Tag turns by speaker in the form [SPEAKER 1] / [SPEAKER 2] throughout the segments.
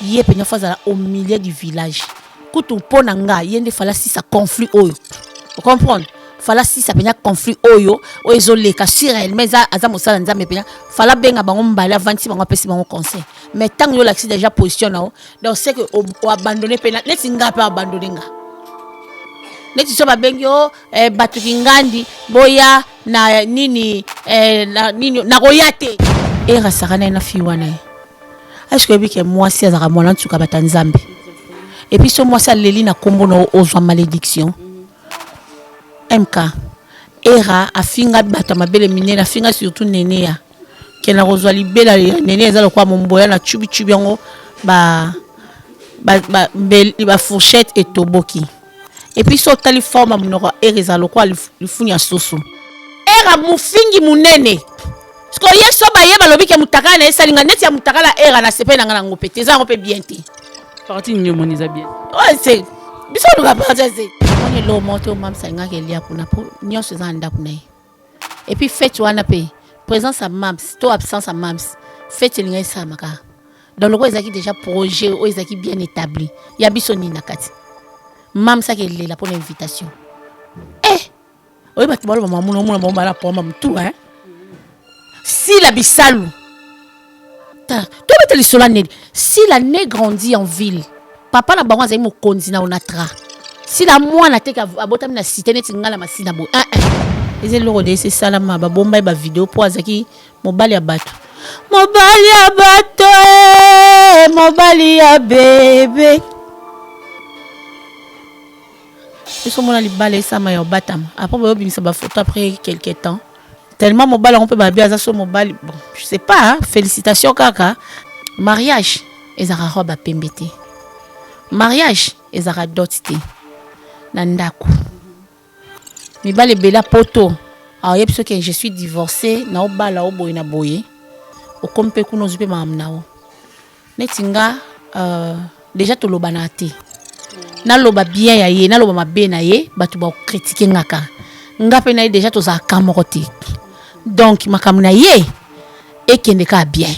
[SPEAKER 1] Ye mpenza faut azala au milieu du village. Kutu mpo na nga, ye nde fallait asisa conflit oyo. Ocomprendre? Fallait asisa mpenza conflit oyo, oyo ezoleka. Si réellement eza aza mosala Nzambe mpenza, fallait abenga bango mbale, avandisi bango, apesi bango conseil. Mais ntango yo olakisi déjà position na yo, donc c'est que oabandonne mpe neti nga mpe abandonne nga. Neti so babengi yo, bato kingandi boya na nini, na nini, nakoya te. Erasaka na ye na fille wana ye. Est-ce oyebi ke mwasi azalaka mwana nsuka bata Nzambe? Et puis so mwasi aleli na nkombo na, ozwa malédiction. Mk era afinga bato ya mabele minene, afinga surtout nene ya kenda kozwa libela ya nene. Eza lokola momboya na cubicubi yango, bafourchette etoboki. Et puis so otali forme ya monoko ya ere, ezala lokola lifuni ya soso. Era mofingi monene. Siko ye so baye balobi ke mutakala na ye esalinga neti ya mutakala, era na sepe na nga nango mpe te, eza yango mpe bien te.
[SPEAKER 2] Parti nini omoni eza bien?
[SPEAKER 1] Oyo se biso oluka parti se moni eloko moko te. Omamisa alingaka elia kuna mpo nyonso eza na ndako na ye. Et puis fête wana mpe, présence ya mams to absence ya mams, fête elinga esalama kaka. Donc lokola ezalaki déjà projet oyo ezalaki bien établi, ya biso nini na kati? Mams aka elela mpona invitation. Oyo bato baloba mamuna, omona bango bala poma motu, hein? Sila Bisalu, tobeta lisolo nini? Sila né, grandi en ville. Papa na bango azali mokonzi na Onatra. Sila mwana te abotami na cité neti ngai na Masina boye. Eza eloko de esi esalama, babomba ye bavideo mpo azalaki mobali ya bato, mobali ya bato, mobali ya bebe. Biso mona libala esama ya obatama, après boyobimisa bafoto après quelque temps. Tellement mobali yango mpe babi aza so mobali. Bon, je sais pas, hein? Félicitation kaka. Mariage ezalaka robe ya pembe te, mariage ezalaka dot te. Na ndako mibali ebele ya poto aoyebi soki je suis divorcé, naobala o boye na boye, okomi mpe kuna, ozwi mpe makambo na yo. Neti nga, déjà tolobana te. Naloba bien ya ye, naloba mabe na ye, bato bakocritiquer nga kaka. Nga mpe na ye déjà tozalaka moko te, donc makambo na ye ekende kaka bien.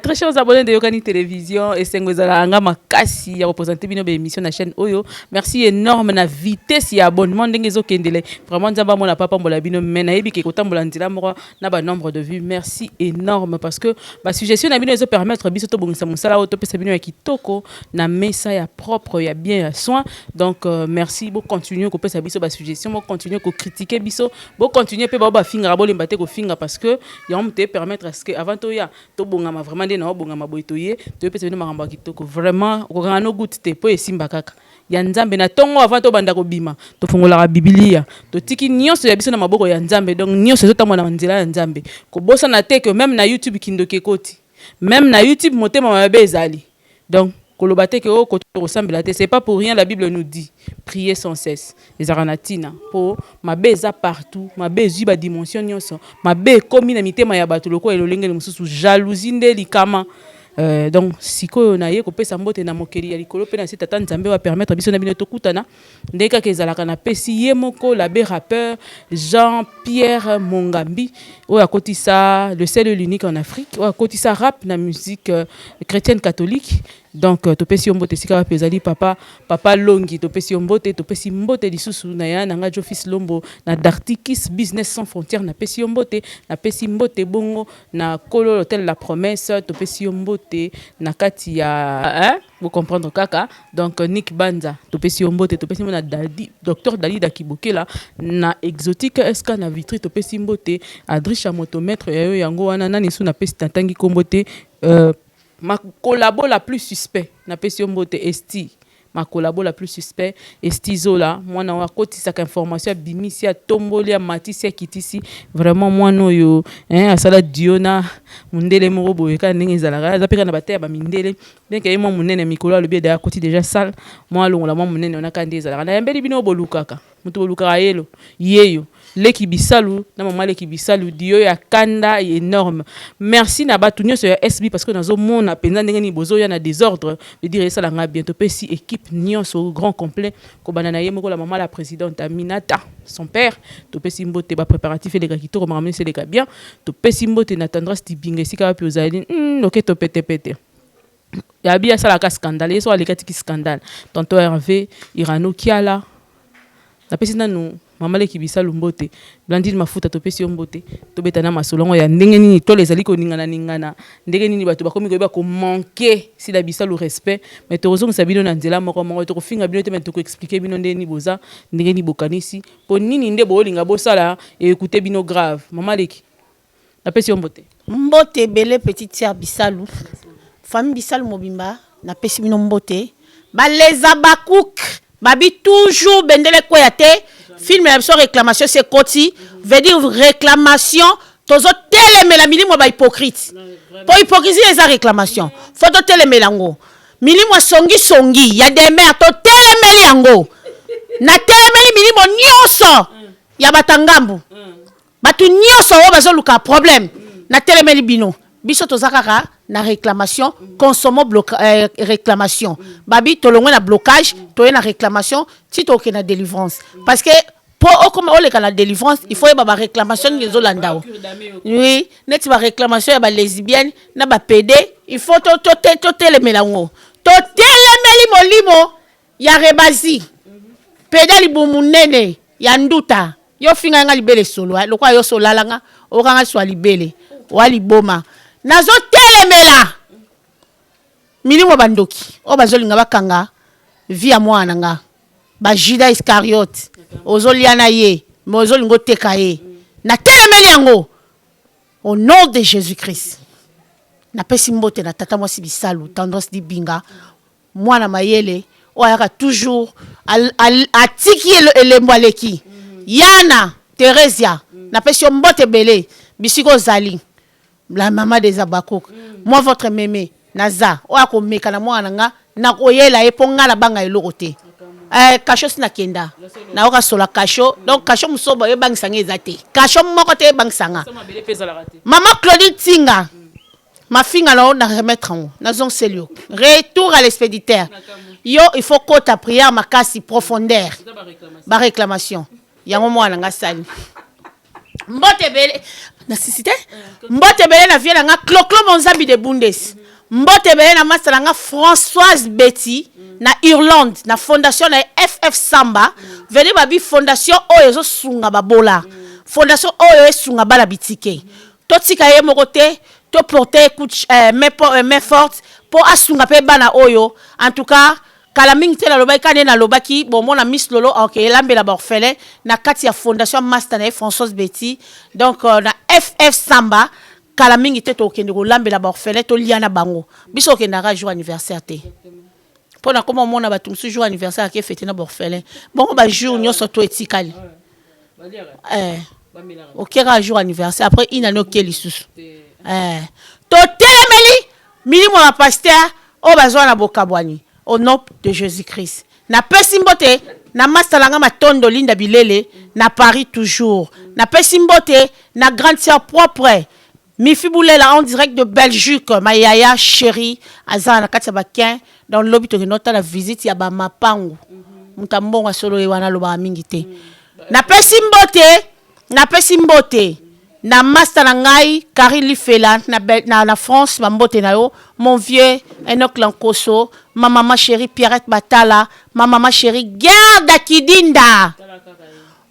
[SPEAKER 2] Très chers abonnés de Yokani Télévision, esengo ezalaka nga makasi ya représenter bino baémission na chaîne oyo. Merci énorme na vitesse ya abonnement ndenge ezokendele. Vraiment, Nzambe amona papa mbola bino, mais nayebi ke kotambola nzela moko na ba nombre de vues. Merci énorme parce que ba suggestion na bino ezo permettre biso tobongisa mosala oyo, topesa bino ya kitoko na mesa, ya propre, ya bien, ya soin. Donc merci, bo continuer kopesa biso ba suggestion, bo continuer ko critiquer biso, bo continuer mpe bao bafingaka, bolemba te kofinga, parce que yango moto permettre à ce que avant toya tobongama vraiment nde na obongama boye, toye toyepesa bino makambo ya kitoko. Vraiment, okokanga no goutte te mpo esimba kaka ya Nzambe. Na ntongo avant tobanda kobima, tofungolaka Bibilia, totiki nyonso ya biso na maboko ya Nzambe. Donc nyonso ezotambola na nzela ya Nzambe. Kobosana te ke même na YouTube kindoki ekoti, même na YouTube motema mabe ezali. Donc koloba te ke oyo kosambela te, c'est pas pour rien la Bible nous dit: prier sans cesse. Ezalaka na ntina mpo mabe eza partout, mabe ezwi badimension nyonso, mabe ekómi na mitema ya bato lokola elolengeli mosusu, jalousie nde likama. Donc sikoyo na ye kopesa mbote na mokeli ya likolo mpe na se, tata Nzambe oyo apermettre biso na bino tokutana ndenge kaka ezalaka. Napesi ye moko l'abbé rappeur Jean Pierre Mongambi, oyo akotisa, le seul et l'unique en Afrique oyo akotisa rap na musique chrétienne catholique. Donc topesi yo mbote esika wapi ezali, papa, papa Longi, topesi yo mbote. Topesi mbote lisusu na ya na nga Jofis Lombo na Dartikis Business Sans Frontière, napesi yo mbote. Napesi mbote bongo na kolo l'hôtel La Promesse, topesi yo mbote na kati ya, hein? Vous comprendre kaka. Donc Nick Banza, topesi yo mbote. Topesi mbo na Dadi, docteur Dalida Kibokela na Exotique SK na Vitry, topesi mbote. Adrisha motomètre ya yo yango wana. Nani su napesi, natangi kombo te? Makolabo la plus suspect, napesi yo mbote. Esti makolabo la plus suspect, Esti Zola, mwana oyo akotisaka information, abimisi, atomboli, amatisi, akitisi. Vraiment mwana oyo, hein, asala dio na mondele moko boye kaka ndenge ezalaka, aza mpe kaka na bate ya bamindele. Bien ke ye mwa monene, mikolo alobi ede akoti déjà sale, mwa alongola mwa monene wana kaka nde ezalaka. Nayambeli bino oyo bolukaka, moto bolukaka yelo yeyo. Leki Bisalu na mama Leki Bisalu duo ya kanda enorme. Merci na batu nionso ya SB parce que nazo mona penza ndenge nini bozo ya na desordre veut dire esala nga bien. Topesi equipe nionso grand complet kobanda na ye moko la mama la presidente Aminata son père topesi mbote ba preparatifs eleka kitoko makambo nionso eleka bien. Topesi mbote na Tendresse Dibinga esika wapi ozali loketo pete pete. Ya bi asalaka scandale ye soki aleki atiki scandale tonton Herve Irano Kiala napesi nanu mama leki bisalu mbote Blandine Mafuta topesi yo mbote tobeta na masolo yango ya ndenge nini tolo ezali koningana ningana ndenge nini bato bakomi koyeba ko manquer Sila Bisalu respect mais tokozongisa bino na nzela moko moko tokofinga bino te mais toko expliquer bino ndenge nini boza ndenge nini bokanisi po nini nde bolinga bosala ecoute bino grave mama leki Napesi yo mbote.
[SPEAKER 1] Mbote ebele petite sœur Bisalu. Famille Bisalu mobimba napesi bino mbote. Ba les Habacuc babi toujours bendele ekweya te. Film na biso reclamation esi ekoti veut dire reclamation tozo telemela milimo ya ba hypocrite. Po hypocrisie eza reclamation. Faut totelemela yango. Milimo ya songi songi ya demeure totelemeli yango. Natelemeli milimo nionso ya bata ngambu. Batu nioso oyo bazo luka problème na telemeli bino biso toza kaka na reclamation consomo reclamation babi tolongwe na blocage toye na reclamation ti tokende na delivrance parce que po okoma oleka na delivrance il faut oyeba ba reclamation nini ezolanda yo oui neti ba reclamation ya ba lesbienne na ba pede il faut totelemela yango totelemeli molimo ya rebazi pede libumu munene ya nduta Yo finga nga libele solo eh, lokola yo solala nga oyoka nga swa libele wa liboma. Nazo telemela milimo ba ndoki oyo bazolinga bakanga vie ya mwana na nga ba Judas Iscariote ozolia na ye mais ozolinga oteka ye na telemeli yango au nom de Jesus Christ. Napesi mbote na tata mwasi Bisalu Tendresse Dibinga Mwana mayele oyo ayaka toujours atiki elembo aleki Yana Theresia napesi yo mbote ebele bisika ozali la maman des Habacuc moi votre meme naza oyo akomeka na mwana na nga nakoyela ye po nga nabanga eloko te eh, kasho si nakenda nayoka sola kasho donc kasho mosusu ebangisa nga eza te kasho moko te ebangisa nga maman Claudine Tinga Mafinga na yo na remettre yango nazongiseli yo retour à l'expéditeur yo il faut kota prière makasi profondeur ba réclamation yango mwana nga sali mbote ebele na sisi te mbote ebele na vie na nga cloclo monzambi de bundes mbote ebele na masta na nga Françoise Betty na Irlande na fondation na ye FF Samba veni babi fondation oyo ezosunga babola fondation oyo esunga bana bitike Totika ye moko te, to porter ye coup de main forte po asunga pe bana oyo. En tout cas, kala mingi te nalobaki kaka nde nalobaki, bomona Miss Lolo akoke elambela ba orphelins na kati ya fondation ya masta na ye Françoise Betty. Donc na FF Samba, kala mingi te tokokende kolambela ba orphelins, tolia na bango. Biso tokendaka jour anniversaire te. Po nakoma omona batu mosusu jour anniversaire ake fete na ba orphelins. Bongo ba jours nionso to etikali. Eh. Oke kaka jour anniversaire après une année oke lisusu. Eh. Totelemeli milimo ya ba pasteur oyo bazwa na bokabwani au nom de Jesus-Christ. Napesi mbote na masta na nga Matondo Linda Bilele na Paris toujours. Napesi mbote na grande sœur propre Mifi Bulela en direct de Belgique ma yaya cherie aza na kati ya ba kin donc lobi tokende otala visite ya ba mapangu moto ya mbongo ya solo ye wana alobaka mingi te napesi mbote napesi mbote na masta na ngai Carine Lifela na, na, na France ba mbote na yo mon vieux Enoch Lankoso ma maman chérie Pierrette Batala ma maman chérie Gerda Kidinda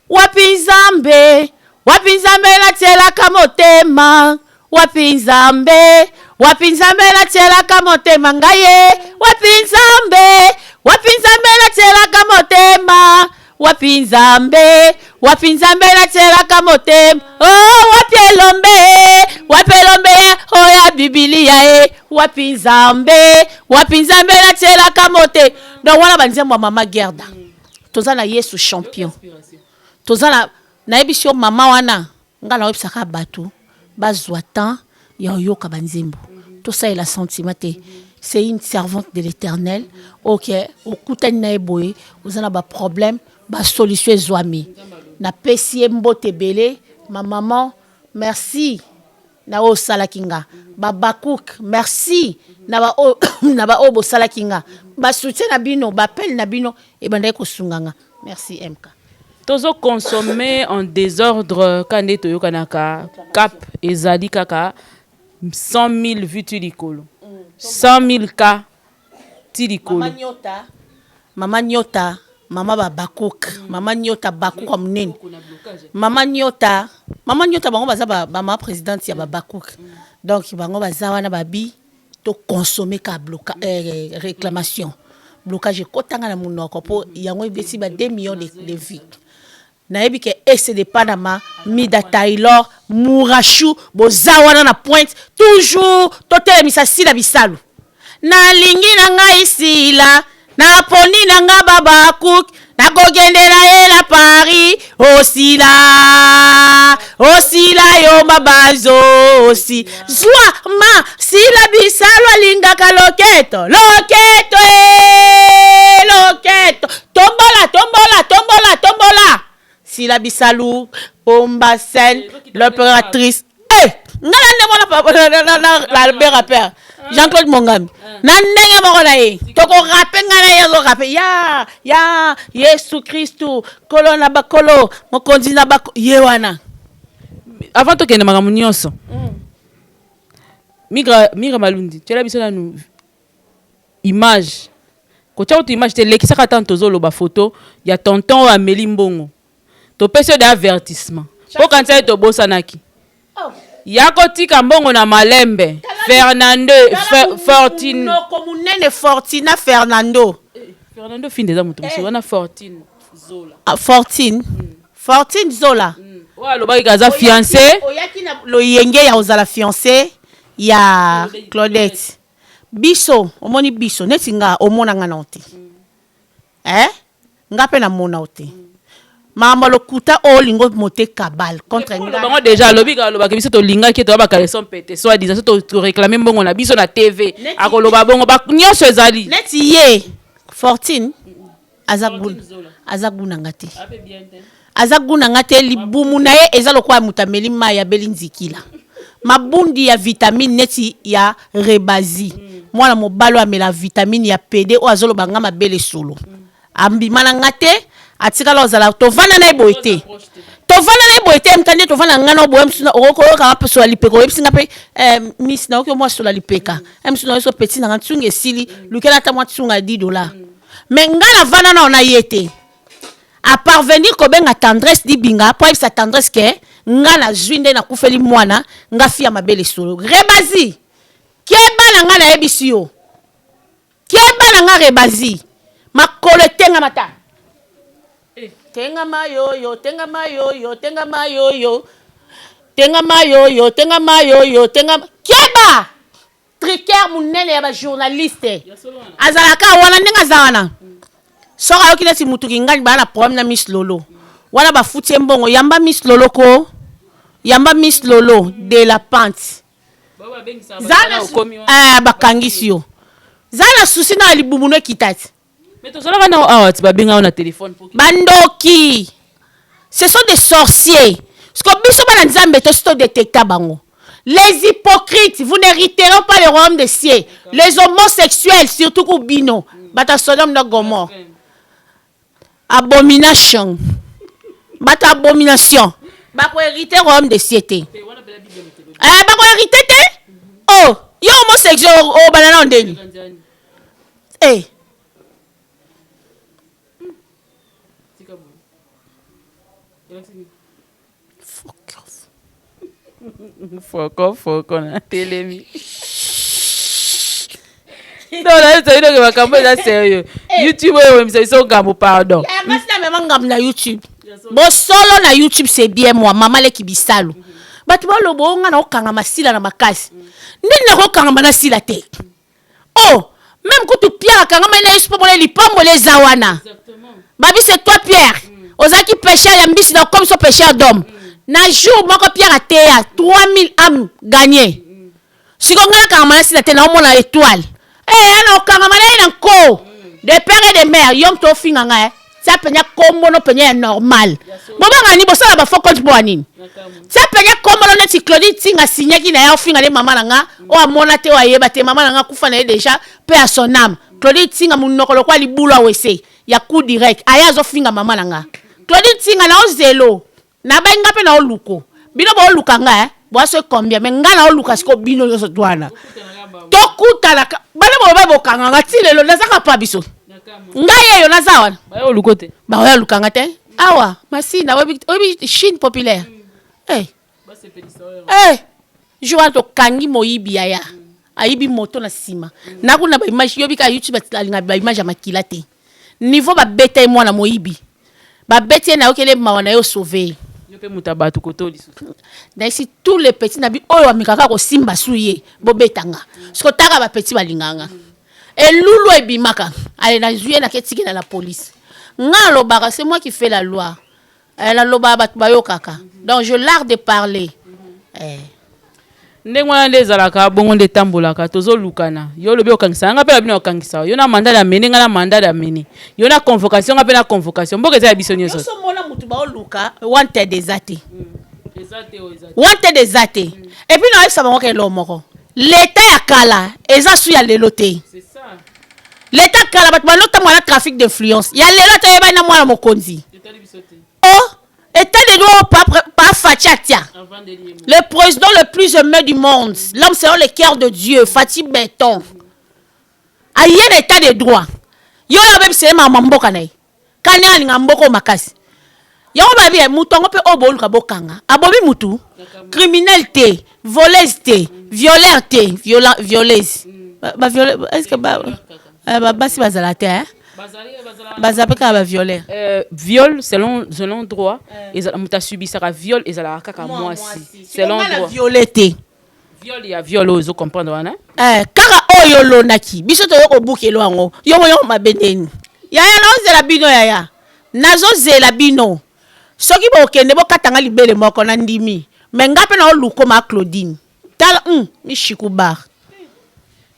[SPEAKER 1] Wapi Nzambe, wapi Nzambe natielaka motema, wapi Nzambe, wapi Nzambe natielaka motema ngai ye, wapi Nzambe, wapi Nzambe natielaka motema, wapi Nzambe, wapi Nzambe natielaka motema, oh wapi elombe, wapi elombe oyo ya Bibilia e, wapi Nzambe, wapi Nzambe natielaka motema. Donc wana ba nzembo ya mama Gerda. Toza na yesu champion toza na nayebisi yo mama wana nga nayebisaka batu bazua temps ya oyoka ba nzembo tosalela sentiment te c'est une servante de l'eternel ok okutani na ye boye oza na ba problème. Ba solution ezwami. Napesi ye mbote ebele ma maman merci na oyo osalaki nga. Ba Habacuc merci na ba oyo na ba oyo bosalaki nga. Ba soutien na bino, ba appel na bino ebandaki kosunga nga. Merci MK.
[SPEAKER 2] Tozo consommer en desordre ka nde toyokanaka cap ezali kaka 100 000 vues ti likolo 100 000 cas ti likolo.
[SPEAKER 1] Mama Nyota, mama Nyota, mama ba Habacuc, mama Nyota Habacuc ya munene. Mama Nyota, mama Nyota bango baza ba ba mama presidente ya ba Habacuc. Donc bango baza wana babi to consommer ka bloca eh, réclamation. Blocage ekotanga na munoko po yango ebeti ba 2 millions de vues. Nayebi ke Ese de Panama, Mida Taylor, Murachou boza wana na pointe toujours totelemisa Sila Bisalu. Nalingi na ngai Sila, naponi na nga B'Habacuc, nakokende na ye na Paris. Oh Sila, oh Sila yo mabanzo, oh Sila. Zwa ma Sila Bisalu alingaka loketo, loketo eh, loketo. Tombola, tombola, tombola, tombola. Sila Bisalu, Pomba Scène, l'impératrice. Eh, nga na ndenge moko na Albert Rapper, Jean-Claude Mongami. Na ndenge moko na ye. Toko rapper nga na ye azo rapper. Ya, ya, Yesu Kristu, kolo na bakolo, mokonzi na bako, ye wana.
[SPEAKER 2] Avant tokende makambo nyonso. Migra, Migra Malundi, tiela biso nanu image. Kotia kutu image te, lekisaka ata tozoloba photo ya tonton oyo ameli mbongo. Topesi yo de avertissement. Po kanisa ye tobosanaki. Ya kotika mbongo na malembe. Fernando, Fortune.
[SPEAKER 1] Noko munene Fortina Fernando.
[SPEAKER 2] Fernando Finde eza moto mosusu wana Fortune Zola.
[SPEAKER 1] Ah, Fortune. Fortune Zola.
[SPEAKER 2] Oyo alobaki aza fiancé.
[SPEAKER 1] Oyaki na loyenge ya ozala fiancé ya Claudette. Biso, omoni biso, neti nga omona nga nao te. Eh? Nga pe namona yo te. Makambo ya lokuta oyo olingi omonter cabale contre nga.
[SPEAKER 2] Bango déjà alobi ka alobaki biso tolingaki toya ba caleçon pete soit disant so to réclamer mbongo na biso na TV akoloba bongo ba nyonso ezali.
[SPEAKER 1] Neti ye Fortune aza goût aza goût na nga te. Aza goût na nga te libumu na ye eza lokola moto ameli mayi abeli nzikila. Mabundi ya vitamine neti ya Rebazi. Mwana mobali oyo amela vitamine ya pede oyo azoloba nga mabele solo. Ambima na nga te, atikala kozala tovanda na ye boye te. Tovanda na ye boye te MK nde tovanda nga na boye mosusu okoki koyoka nga mpe sola lipeka oyebisi nga mpe eh, miss nayoki mwa sola lipeka. Eh, mosusu nayoki so petit na nga nsunga esili lukela ata mwa nsunga ya 10 dollars. Mais nga navanda nao na ye te. A parvenir kobenga Tendresse Dibinga po ayebisa Tendresse que nga nazui nde nakufeli mwana nga fille ya mabele solo. Rebazi! Keba na nga nayebisi yo. Keba na nga Rebazi. Makolo etengama ta. Tengama yoyo, tengama yoyo, tengama yoyo. Tengama yoyo, tengama yoyo, tengama. Keba! Triqueur munene ya ba journaliste. Azalaka wana ndenge aza wana. Soki ayoki neti mutu kingani baa na problème na Miss Lolo. Wana bafuti ye mbongo yamba Miss Lolo ko. Yamba Miss Lolo de la pente. Zala bakangisi yo. Zala souci na libumu no ekita ti.
[SPEAKER 2] Mais tozalaka na awa ti babenga yo na téléphone po
[SPEAKER 1] Bandoki. Ce sont des sorciers. Parce que biso bana Nzambe tosi to détecta bango. Les hypocrites, vous n'hériterez pas le royaume des cieux. Les homosexuels, surtout kubino, bata Sodome na Gomorrhe. Abomination. Bata abomination. Bako hériter royaume des cieux te. Eh, bako hériter te? Oh, yo homosexuel oh banana ndeni. Eh. Fuck off.
[SPEAKER 2] Foko foko na telemi. Non, na ezali donc makambo eza sérieux. YouTube oyo oyebisa biso ngambo pardon.
[SPEAKER 1] Nga sina mema ngambo na YouTube. Bosolo na YouTube c'est bien moi, mama leki bisalu. Bato baloba o nga na okangama sila na makasi. Ndeni nakokangama na sila te. Oh, même kutu Pierre akangama na Yesu mpo mona lipamboli eza wana. Babi c'est toi Pierre. Ozalaki pêcheur ya mbisi na okomi so pêcheur d'homme. Na jour moko Pierre ateya 3000 âmes gagnées. Siko nga nakangama na sila te naomona étoile. Eh, ana okangama na ye na nko. De père et de mère, yo moto ofinga nga eh. Tia penya kombo no penya ya normal. Bobanga nini bosala ba faux compte mpo nini? Tia penya kombo no neti Claudine Tinga signaki na ye ofinga nde mama na nga oyo amona te oyo ayeba te mama na nga akufa na ye dejà paix à son âme. Claudine Tinga munoko lokola libulu ya wese ya coup direct aye azofinga mama na nga. Claudine Tinga na ozelo na bayi nga pe na oluko bino booluka nga eh boa soki combien mais nga na oluka siko bino nyonso twana tokutana bana boloba bokanga nga ti lelo nazaka pa biso ngai yeyo naza wana
[SPEAKER 2] baye te
[SPEAKER 1] baoya luka nga te awa masina oyebi chine populaire eh eh jour wana tokangi moyibi yaya ayibi moto na nsima nakuna baimage yobi kaka youtube alinga baimage ya makila te niveau babeta ye mwana moyibi babeti ye nayokeli ye mawa na ye osauve ye.
[SPEAKER 2] Yo pe moto ya bato koto lisusu.
[SPEAKER 1] Nayesi tous les petits na bi oyo amekaka kosimba su ye bobeta nga siko taka ba petits balingaka nga elulu ebimaka ale nazwi ye nake tikela la police nga alobaka c'est moi qui fais la loi eh, nalobaka bato bayokaka donc je l'art de parler eh.
[SPEAKER 2] Ndenge wana nde ezalaka bongo nde etambolaka tozolukana yo olobi okangisa nga mpe na bino okangisa yo na mandat d'amener nga na mandat d'amener yo na convocation nga mpe na convocation mboka eza ya biso nyonso.
[SPEAKER 1] Yoso mona mutu baoluka wanted eza te wanted eza te et puis nayebisa bango ka eloko moko leta ya kala eza su ya lelo te leta kala bato balotambola na trafic d'influence ya lelo ata oyebani na mwana mokonzi oh Etat de droit pa, pa Fatshi atia. Le président le plus aimé du monde, l'homme selon le cœur de Dieu, Fatshi Béton. Aye na état de droit. Yo yo bebisa ye mama mboka na ye. Kani alinga mboka makasi. Yango babi eh, mutu yango mpe oyo boluka bokanga. Abomi mutu criminel te, voleuse te, violeur te, viola, violeuse. Ba, ba viole, est-ce que ba, eh, ba basi bazala te hein? Baza mpe kaka bavioleur.
[SPEAKER 2] Viol selon droit ezala moto asubisaka viol ezalaka kaka mwasi selon droit.
[SPEAKER 1] Viole te.
[SPEAKER 2] Viol ya viol oyo ozo comprendre wana.
[SPEAKER 1] Kaka oyo olonaki biso toyo kobukelo yango yo moyo mabe ndeni yaya naozela bino yaya nazozela bino soki bokende bokatanga libele moko na ndimi me nga mpe naoluko ma Claudine tala mishiku bar.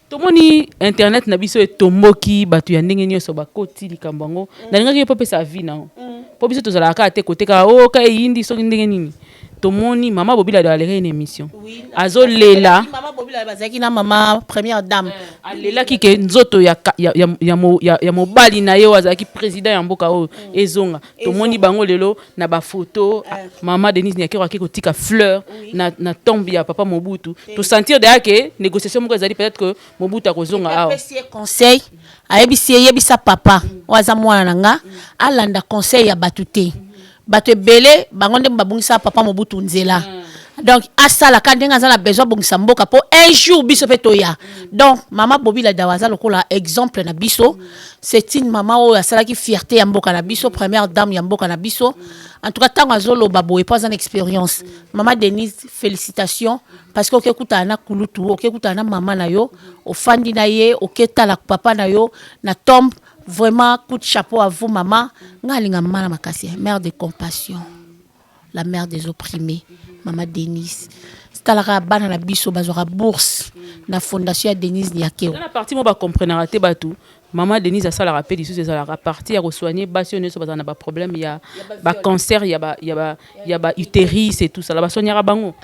[SPEAKER 2] Tomoni internet na biso etomboki bato ya ndenge nyonso bakoti likambo yango. Nalingaki yo mpo opesa avis na yo mpo biso tozalaka kaka te kote kaka o ka eyindi soki ndenge nini. Tomoni mama Bobila alekaki na émission azolela.
[SPEAKER 1] Mama Bobila bazalaki na mama première dame.
[SPEAKER 2] Alelaki ke nzoto ya, ya, ya, ya, ya, ya mobali na ye oyo azalaki président ya mboka oyo ezonga. Tomoni bango lelo na ba photo mama Denise Nyakeru ake kotika fleur na tombe ya papa Mobutu. To sentir déjà que négociation moko ezali peut-être que Mobutu akozonga awa.
[SPEAKER 1] Apesi ye conseil, ayebisi ye yebisa papa oyo aza mwana na nga alanda conseil ya bato te. Bato ebele bango nde babungisaka papa Mobutu nzela. Donc asalaka ndenge aza na besoin abongisa mboka po un jour biso pe toya. Donc mama Bobila Dawa aza lokola exemple na biso. C'est une maman oyo asalaki fierté ya mboka na biso, première dame ya mboka na biso. En tout cas tango azoloba boye po aza na expérience. Mama Denise félicitations parce que oke kutana na kulutu, oke kutana na mama na yo, ofandi na ye, oke tala papa na yo na tombe. Vraiment coup de chapeau à vous maman. Nga alinga mama na makasi, mère de compassion. La mère des opprimés, mama Denise. Talaka bana na biso bazwaka bourse na fondation ya Denise Nyakeru.
[SPEAKER 2] Na partie mo ba comprenaka te bato mama Denise asalaka mpe lisusu ezalaka partie ya kosoigne basi oyo nyonso bazala na baproblème ya bacancer ya ba utérus et tout ça la basoignaka bango.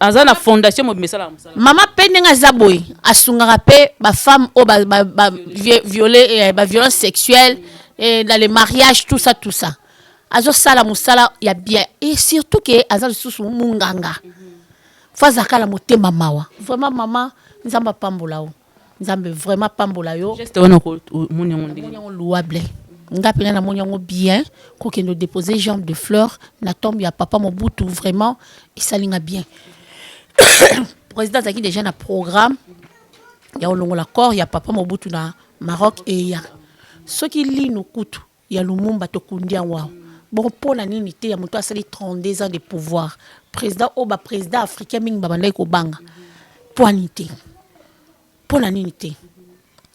[SPEAKER 2] Aza na fondation mobimba esalaka mosala.
[SPEAKER 1] Mama mpe ndenge aza boye asungaka mpe bafemme oyo ba viole ba violence sexuelle dans le mariage tout ça tout ça. Azosala mosala ya bien et surtout ke aza lisusu munganga fo azalaka na motema mawa. Vraiment mama nzambe apambola yo, nzambe vraiment apambola yo.
[SPEAKER 2] Geste wana omoni yango ndenge
[SPEAKER 1] yango louable nga mpena namoni yango bien kokende odépose jambe de fleur na tombe ya papa Mobutu vraiment esali nga bien. Président azalaki déjà na programme ya kolongola corps ya papa Mobutu na Maroc eya soki linu kutu ya Lumumba tokundi yango awa bongo mpona nini te ya moto asali 32 ans de pouvoir président oyo ba président africain mingi babandaki kobanga mpwani te mpona nini te.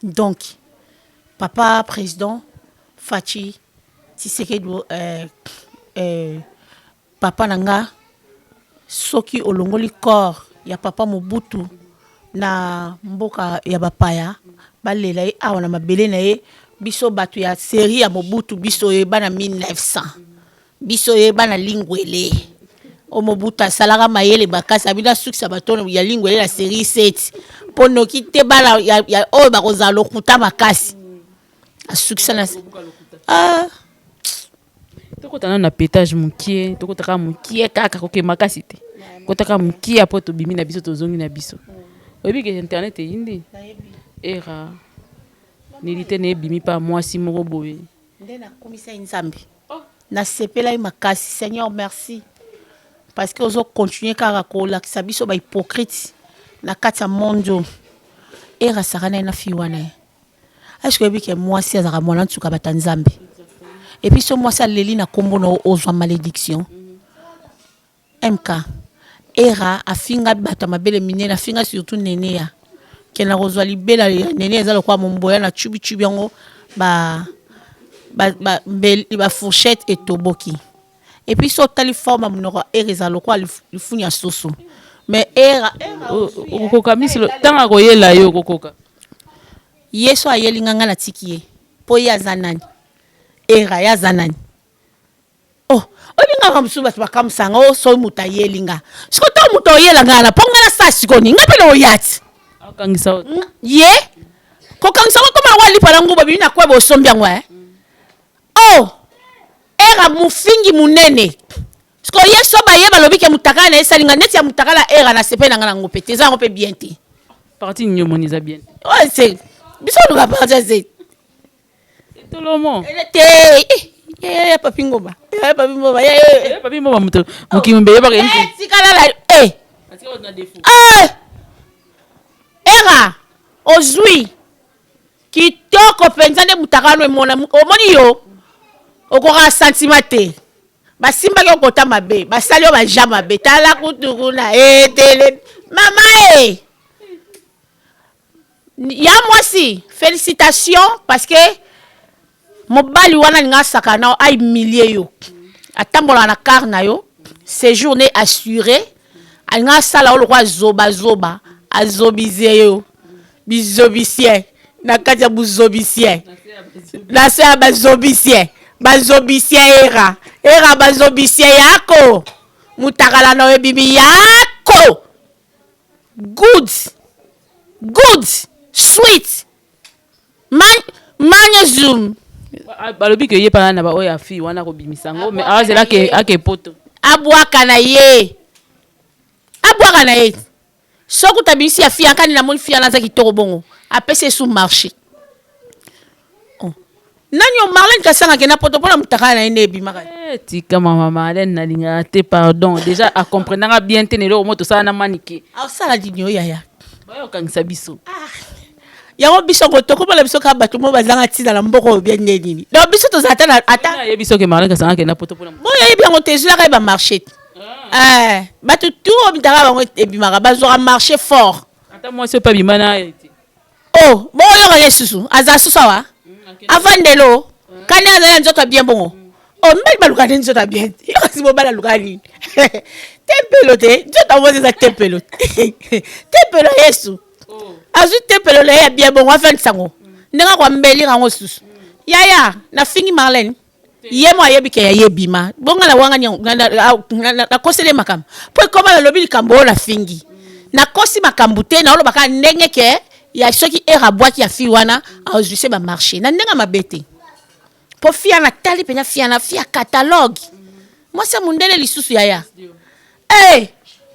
[SPEAKER 1] Donc papa président Fatshi Tshisekedi papa na nga soki olongoli corps ya papa Mobutu na mboka ya bapaya balela ye awa na mabele na ye Biso bato ya serie ya Mobutu, biso oyeba na 1900, biso oyeba na Lingwele. O Mobutu asalaka mayele makasi, abina asukisa bato ya Lingwele na serie 7 mpo noki te bana ya oyo bakozala lokuta makasi. Asukisa na ah.
[SPEAKER 2] Tokota nano na petage mokie, tokota kaka mokie, kaka koke makasi te, kota kaka mokie. Apo tobimi na biso, tozongi na biso. Oyebi ke internet eyindi, era nudité na ebimi mpa mwasi moko boye.
[SPEAKER 1] Nde nakumisa ye Nzambe, nasepela ye makasi. Seigneur, merci, parce que ozocontinue kaka kolakisa biso bahypocrite na kati ya monde oyo. Era asaka na ye na fille wana ye. Est-ce oyebi ke mwasi azalaka mwana nsuka bata Nzambe? Et puis so mwasi aleli na nkombo na ozwa malédiction. Mk era afinga bato ya mabele minene, afinga surtout nene ya kenda kozwa libela ya nene, eza lokola momboya na cubicubi yango bafourchette etoboki. Et puis so otali forme ya monoko ya era, eza lokola lifuni ya soso, mais era
[SPEAKER 2] Okokoka misilo ntango akoyela yo, okokoka?
[SPEAKER 1] Ye so ayeli nga, nga natiki ye, mpo ye aza nani? Era ye aza nani? Oh, oyebi nga mosusu bato bakamusanga o soki moto ayeli nga. Siko ntango moto oyela nga na mpo nga nasala sikoyo nini? Nga mpe na oya ti
[SPEAKER 2] Akangisa.
[SPEAKER 1] Ye kokangisa ngo koma yango alipa na nguba bimi na kweba, osombi yango e. Oh, era mofingi monene. Siko ye so baye balobi ke mutakala na ye esali nga neti ya mutakala. Era na sepe na nga nango mpe te, eza yango mpe bien te.
[SPEAKER 2] Parti nini omoni eza bien?
[SPEAKER 1] Oyo se biso oluka parti ya se
[SPEAKER 2] Etolomo.
[SPEAKER 1] Te, ya Papi Ngoma, ya Papi Ngoma.
[SPEAKER 2] Papi Ngoma, moto mokili mbe yebaka.
[SPEAKER 1] Tikala la e. Era ozwi kitoko mpenza nde mutakala no emona. Omoni yo okokaka sentiment te, basimbaki okota mabe, basali yo baja mabe. Tala kutu kuna etele mama e ya mwasi. Félicitation, parce que mobali wana alinga asaka na ahumilie yo, atambolaka na car na yo, séjour ne assuré, alinga asala yo lokola zobazoba, azobize yo bizobicien na kati ya buzobicien, na se ya bazobicien, bazobicien. Era, era bazobicien yako mutakala na oyo yako good, good, sweet man, magnésium.
[SPEAKER 2] Balobi ke ye mpana na baoyo ya fille wana kobimisa yango, mais azela ake poto.
[SPEAKER 1] Abwaka na ye, abwaka na ye. Soki utabimisi ya fille akani, namoni fille wana aza kitoko bongo, apesi esu marché. Oh. Nani yo Marlène Kasanga akenda poto mpona mutakala na ye nde ebimaka?
[SPEAKER 2] Eh, tika mama Marlène, nalingaka te, pardon. Déjà acomprenanga bien te na eloko mo tosala na manike.
[SPEAKER 1] Asala nini oyo yaya?
[SPEAKER 2] Bayokangisa biso.
[SPEAKER 1] Yango biso ngo tokomona biso kaka bato mo bazanga ntina na mboka oyo, bien nde nini? Donc biso tozala ata ata
[SPEAKER 2] Ayebi soki Marlène Kasanga akenda poto mpona
[SPEAKER 1] Boyo oyebi yango te, ezwilaka ye bamarché. Eh, bato tu oyo mitaka bango ebimaka, bazwaka marché fort.
[SPEAKER 2] Ata mwasi oyo mpe abima na ye te.
[SPEAKER 1] Oh, bongo yoka ye susu, aza susu awa, avandelo kani, azali na nzoto ya bien bongo. Oh, mibali baluka nde nzoto ya bien te. Yoka si mobali aluka nini? Tempelo te, nzoto yango eza tempelo, tempelo ya Yesu. Azwi tempelo na ye ya bien bongo, afandisa yango ndenge akoambelira yango susu. Yaya, nafingi Marlène, ye mo ayebi ke ya ye bima bonga na wanga nakoseli ye makambo mpo ekoma nalobi likambo oyo nafingi, nakosi makambo te. Naoloba kaka ndenge ke ya soki ere abwaki ya fille wana, azwise bamarché na ndenge mabe te, mpo fille wana atali mpenza fille wana, fille ya catalogue, mwasi ya mondele lisusu. Yaya, hey,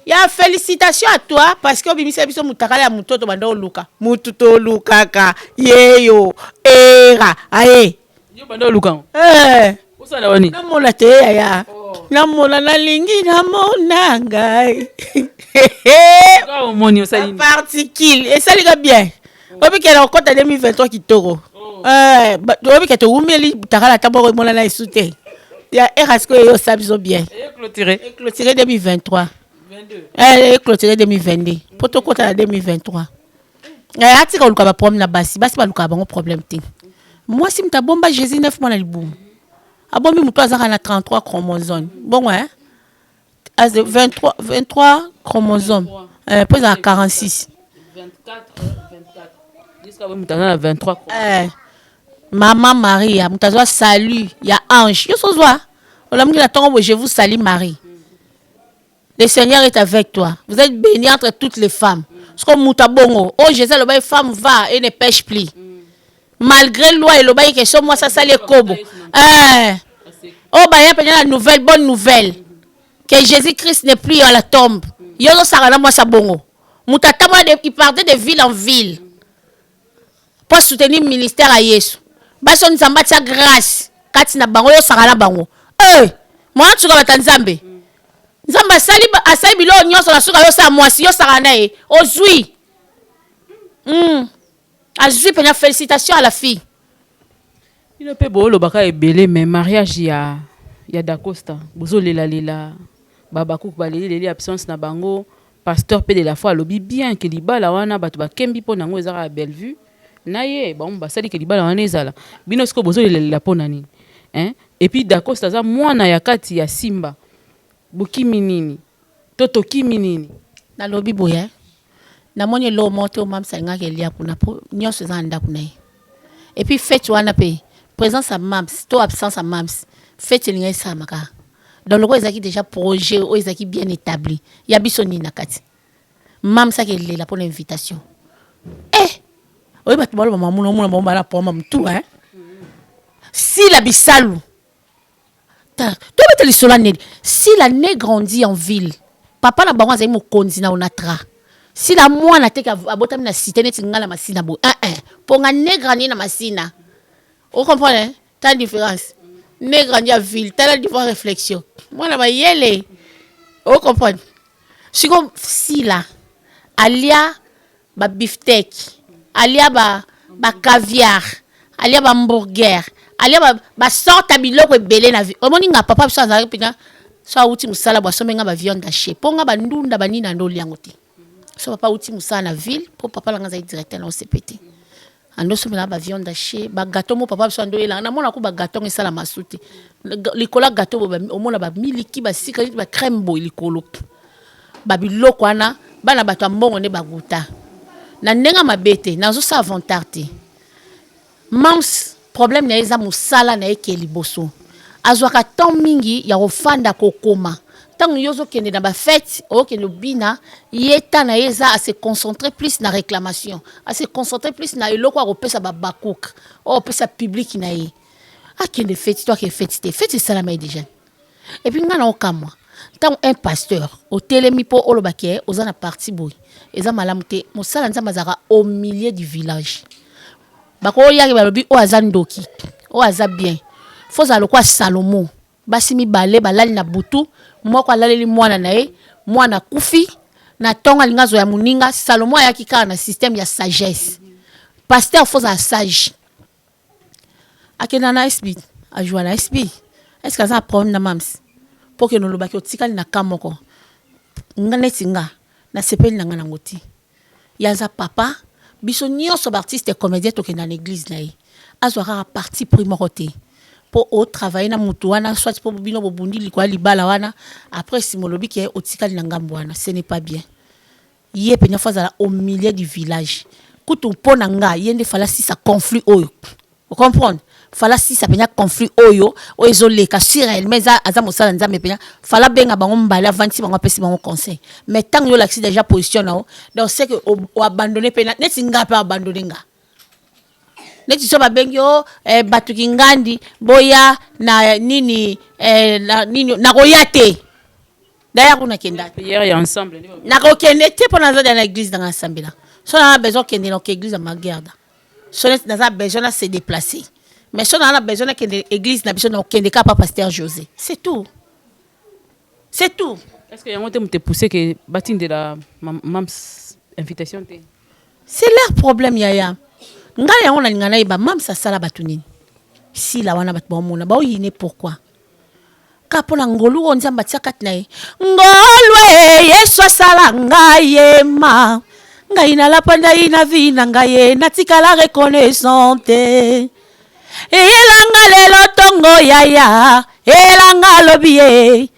[SPEAKER 1] ya félicitation à toi, parce que obimisa biso mutakala ya moto banda oluka, mutu tolukaka yeyo era aye.
[SPEAKER 2] Yo banda oluka ngo?
[SPEAKER 1] Eh.
[SPEAKER 2] Osala wani?
[SPEAKER 1] Namona te yaya, namona, nalingi namona ngai.
[SPEAKER 2] Kaka omoni, osali nini?
[SPEAKER 1] Particule esalika bien. Oyebi ke na kokɔta 2023 kitoko. Eh, oyebi ke towumeli takala ata moko emonana esu te ya era. Sikoyo eyo osala biso bien.
[SPEAKER 2] Clôturé.
[SPEAKER 1] Eclôturé 2023. Eh, eclôturé 2022 mpo tokɔta na 2023. Eh, atika koluka baproblème na basi. Basi balukaka bango problème te. Mwasi moto abomba Jésus 9 mois na libumu, abombi moto azaka na 33 chromosome bongo, eh? 23, 23 chromosome, eh, mpo ezala 46.
[SPEAKER 2] 24, 24 jusqu'à moto aza na 23.
[SPEAKER 1] Eh. Mama Maria moto azwa salut ya ange yo sozwa olamuki na ntongo boye, je vous salue Marie, le Seigneur est avec toi, vous êtes bénie entre toutes les femmes. Siko moto abongo oyo Jésus alobaki, femme, va et ne pèche plus, malgré loi elobaki ke so mwasi asali ekobo, eh, oyo baya mpenza na nouvelle, bonne nouvelle que Jésus-Christ n'est plus à la tombe. Yo ozosaka na mwasi abongo, moto atambola, il partait de ville en ville mpo soutenir ministère ya Yesu. Basi oyo Nzambe atia grâce kati na bango, oyo osaka na bango, eh, mwana tuka bata Nzambe. Nzambe asali biloko nyonso, na suka yosala mwasi, yosaka na ye, ozwi. Azwi mpenza, félicitation à la fille.
[SPEAKER 2] Bino mpe boolobaka ebele, mais mariage ya Dacosta, bozolelalela, babakuku balelileli absence na bango. Pasteur mpe de la foi alobi bien ke libala wana, bato bakembi mpo nango, ezaka ya Bellevue na ye. Bango basali ke libala wana ezala. Bino sikoyo bozolelalela mpo na nini, hein? Et puis Dacosta aza mwana ya kati ya Simba. Bokimi nini to tokimi nini?
[SPEAKER 1] Nalobi boye, namoni eloko moko te. Omamisa alingaki elia kuna mpo nyonso eza na ndako na ye. Et puis fête wana mpe, présence ya mams to absence ya mams, fête elingai esalama kaka. Donc lokola ezalaki déjà projet oyo ezalaki bien établi, ya biso nini na kati? Mams aki elela mpona invitation, eh, oyo bato baloba mamuna omona bango bana poma motu, hein? Sila Bisalu, tobeta lisolo ya nini. Sila né, grandi en ville, papa na bango azali mokonzi na Onatra. Sila mwana teke abotami na cité neti ngai na Masina boye, un un mpo nga né, grandi na Masina. Ocomprendre, hein? Ta différence, né, grandi ya ville, tala différence, réflexion, mwana mayele, ocomprendre. Siko Sila alia babifteck, alia bacaviar, alia bahamburger, alia basorte ya biloko ebele na vie. Omoni nga, papa biso azalaki mpenza, so awuti mosala bo, asombi nga baviande hachée mpo nga bandunda banini na ndo oliango te. So papa awuti mosala na ville, mpo papa nanga azali directeur na OCP te, ando osombelanga baviande hachée, bagâteau mo papa biso ando oyelanga. Namona ko bagâteau ngo esala masu te. Likolo ya gâteau boye omona bamiliki, basika neti bacrème boye likolo, babiloko wana. Bana bato ya mbongo nde baguta na ndenge mabe te. Nazosala vantard te. Mams, problème na ye eza mosala na ye ke liboso azwaka temps mingi ya kofanda kokoma. Ntango yo ozokende na bafête, okende obina, ye ta na ye eza ase concentrer plus na réclamation, ase concentrer plus na eloko akopesa babakuka oyo opesa public na ye. Akende fête to akende fête te, fête esalama ye déjà. Et puis ngai na okamwa ntango un pasteur otelemi mpo olobaki oza na parti boye, eza malamu te. Mosala Nzambe azalaka au milieu du village. Bakoyaki, balobi oyo aza ndoki, oyo aza bien. Fo ozala lokola Salomo, basi mibale balali na butu, moko alaleli mwana na ye, mwana akufi na ntongo, alingi azwa ya moninga. Salomo ayaki kaka na système ya sagesse. Pasteur fo ozala sage. Akenda na SB, ajwa na SB. Est ce que aza na problème na mams mpo kende olobaki otikali na ka moko? Nga neti nga nasepeli na nga nango ti. Ye aza papa biso nyonso baartiste comédien, tokenda na église na ye, azwa kaka parti pris moko te mpo otravaille na mutu wana, soit mpo bino bobundi likolo ya libala wana. Après nsima olobi ke otikali na ngambo wana, ce n'est pas bien. Ye mpenza fo azala au milieu du village. Kutu mpo na nga, ye nde fala asisa conflit oyo, ocomprendre. Fala asisa mpenza conflit oyo ezoleka. Si réellement eza aza mosala Nzambe mpenza, fala abenga bango mbala, avandisi bango, apesi bango conseil. Mais ntango yo olakisi déjà position na yo, donc c'est que oabandonne mpe neti nga mpe abandonne nga. Neti so babengi o eh, bato kingandi boya na nini, eh, na nini, nakoya te. Daya kuna kenda.
[SPEAKER 2] Prière ya ensemble.
[SPEAKER 1] Nakokende te mpo naza na église nanga, asambela. So naza besoin okende na oke église ya Magerda, so neti naza besoin na se déplacer. Mais so naza na besoin nakende église na biso, na okende kaka pa pasteur José, c'est tout, c'est tout.
[SPEAKER 2] Est ce que yango te moto epousse ke batindela mams invitation te?
[SPEAKER 1] C'est leur problème, yaya. Ngai yango nalinga nayeba, mams asala bato nini? Sila wana bato baomona baoyine pourquoi? Kaka mpo na ngolu oyo Nzambe atia kati na ye. Ngolu e Yesu asala ngai yema, ngai nalapa ndai na vie na ngai ye, natikala reconnaissante. Eyelanga lelo ntongo yaya, eyelanga lobi ye,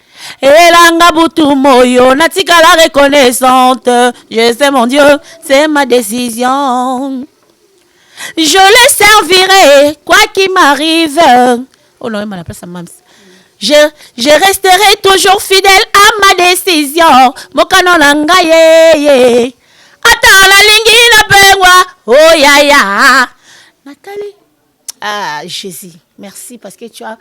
[SPEAKER 1] eyelanga butu moyo, natikala reconnaissante. Je sais mon Dieu, c'est ma décision. Je le servirai quoi qu'il m'arrive. Oh non, la place à mams. Je resterai toujours fidèle à ma décision. Mokano na ngai ye ye. Ata nalingi napengwa. Oh ya ya. Nathalie. Ah Jésus, merci parce que tu as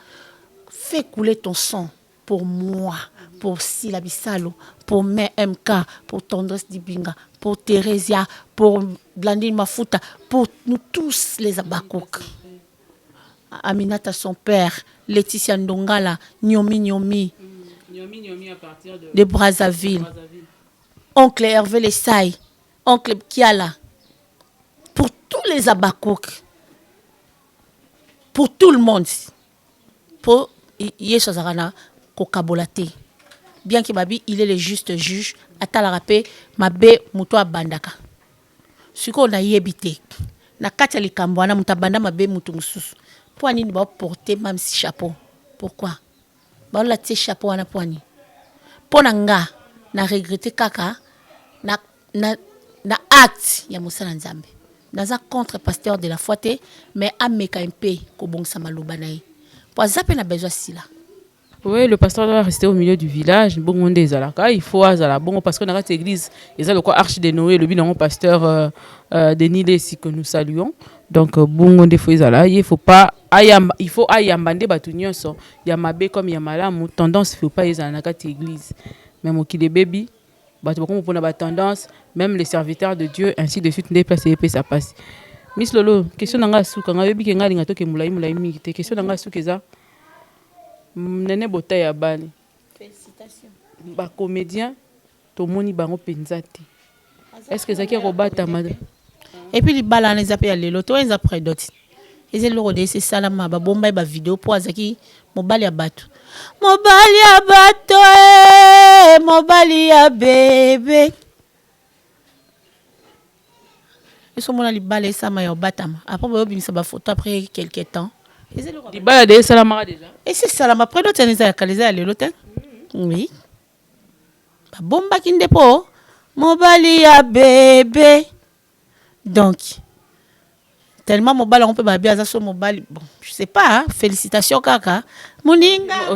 [SPEAKER 1] fait couler ton sang pour moi, pour Sila Bissalo, pour MK, pour Tendresse Dibinga, pour Thérésia, pour Blandine Mafuta, pour nous tous les Abakouk. Aminata son père, Laetitia Ndongala, Nyomi Nyomi.
[SPEAKER 2] Nyomi Nyomi à partir
[SPEAKER 1] de Brazzaville. Brazzaville. Oncle Hervé Lessay, oncle Kiala, pour tous les Abakouk, pour tout le monde. Pour Yesu azalaka na kokabola te, bien que babi il est le juste juge, atalaka mpe mabe moto abandaka. Sikoyo nayebi te na kati ya likambo wana moto abanda mabe, moto mosusu, mpo anini baoporte mamsi chapeau? Pourquoi baolatie chapeau wana? Mpo ani? Mpo na nga na regrette kaka na acte ya mosala Nzambe. Naza contre pasteur de la foi te, mais ameka mpe kobongisa maloba na ye, mpo aza mpe na besoin sila.
[SPEAKER 2] Oui, le pasteur doit rester au milieu du village. Bongo nde ezalaka, il faut azala bongo parce que na kati église eza lokwa arche de Noé, elobi nango pasteur Denis Lesi que nous saluons. Donc bongo nde faut ezala ye, faut pas ayamba, il faut ayamba nde bato nyonso ya mabe comme ya malamu. Tendance faut pas ezala na kati église. Mais mokili ebebi, bato bakomi mpona batendance, même les serviteurs de Dieu, ainsi de suite, nde place epesa pasi. Miss Lolo, question na ngai asuka, ngai oyebi ke ngai alinga toke molai molai mingi te. Question na ngai asuka eza nene bota ya bali bacomédien, tomoni bango mpenza te. Est ce que ezalaki ya kobatama?
[SPEAKER 1] Et puis libala wana eza mpe ya lelo to eza prédot, eza eloko de esi esalama, babomba ye bavideo mpo azalaki mobali ya bato, mobali ya bato e, mobali ya bebe. Esomona libala esama ya obatama, après boyobimisa bafoto après quelque temps. Eza eloko
[SPEAKER 2] Libala de esalamaka déjà?
[SPEAKER 1] Esi esalama, prédot wana eza ya kala, eza ya lelo te. Oui, babombaki nde mpo mobali ya bebe. Donc tellement mobali yango mpe babi aza so mobali, bon, je sais pas hein, félicitation kaka moninga.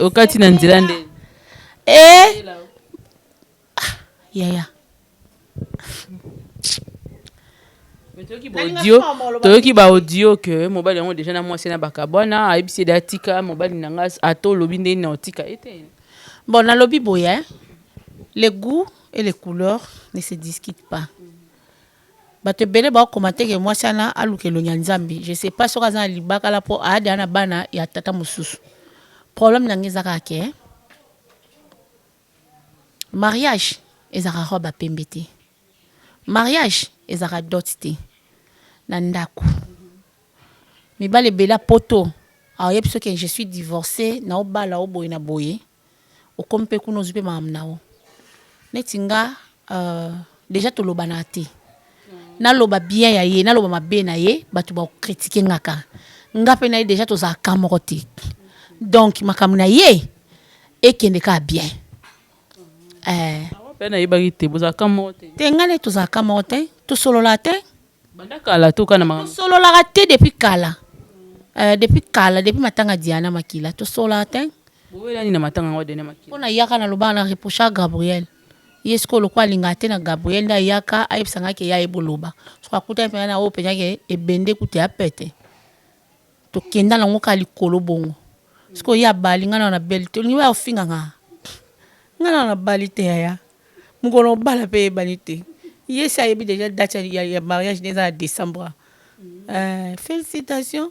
[SPEAKER 2] Okati na nzela nde.
[SPEAKER 1] E yaya.
[SPEAKER 2] Mais toyoki baaudio ke mobali yango déjà na mwasi na bakabwana, ayebisi ede atika mobali na nga, ata olobi ndeni na otika ye te.
[SPEAKER 1] Bon, nalobi boye hein? Les goûts et les couleurs ne se discutent pas. Bato ebele baokoma te ke mwasi wana aluka elongi ya Nzambe. Je sais pas soki aza na libakala mpo ayada na bana ya tata mosusu. Problème na ngai eza kaka ke mariage ezalaka robe ya pembe te, mariage ezalaka dot te na ndako. Mibali ebele ya poto aoyebi soki je suis divorcé, naobala o boye na boye, okomi mpe kuna, ozwi mpe makambo na yo neti nga. Déjà tolobana te, naloba bien ya ye, naloba mabe na ye, bato bakocritiquer nga kaka. Nga mpe na ye déjà tozalaka moko te, donc makambo na ye ekende kaka bien.
[SPEAKER 2] Mpe nayebaki te bozalaka moko te.
[SPEAKER 1] Te, ngai nde tozalaka moko te, tosololaka te.
[SPEAKER 2] Banda kala toka na makambo.
[SPEAKER 1] Tosololaka te depuis kala, depuis kala, depuis matanga Diana Makila tosololaka te.
[SPEAKER 2] Bowelani na matanga yango Diana Makila?
[SPEAKER 1] Mpo na yaka nalobaka na reproche Gabriel, ye sikoyo lokwa alingaka te na Gabriel nde ayaka ayebisanga ke ye ayeboloba soko akutani mpenza na oyo mpenza ke ebende kutu ya pete, tokenda nango kaka likolo bongo. Sikoyo ye abali, ngai na beli te, olingi baya kofinga nga, ngai na bali te. Yaya, mokolo obala mpe eyebani te. Ye si ayebi déjà date ya mariage nde eza na décembre. Félicitation,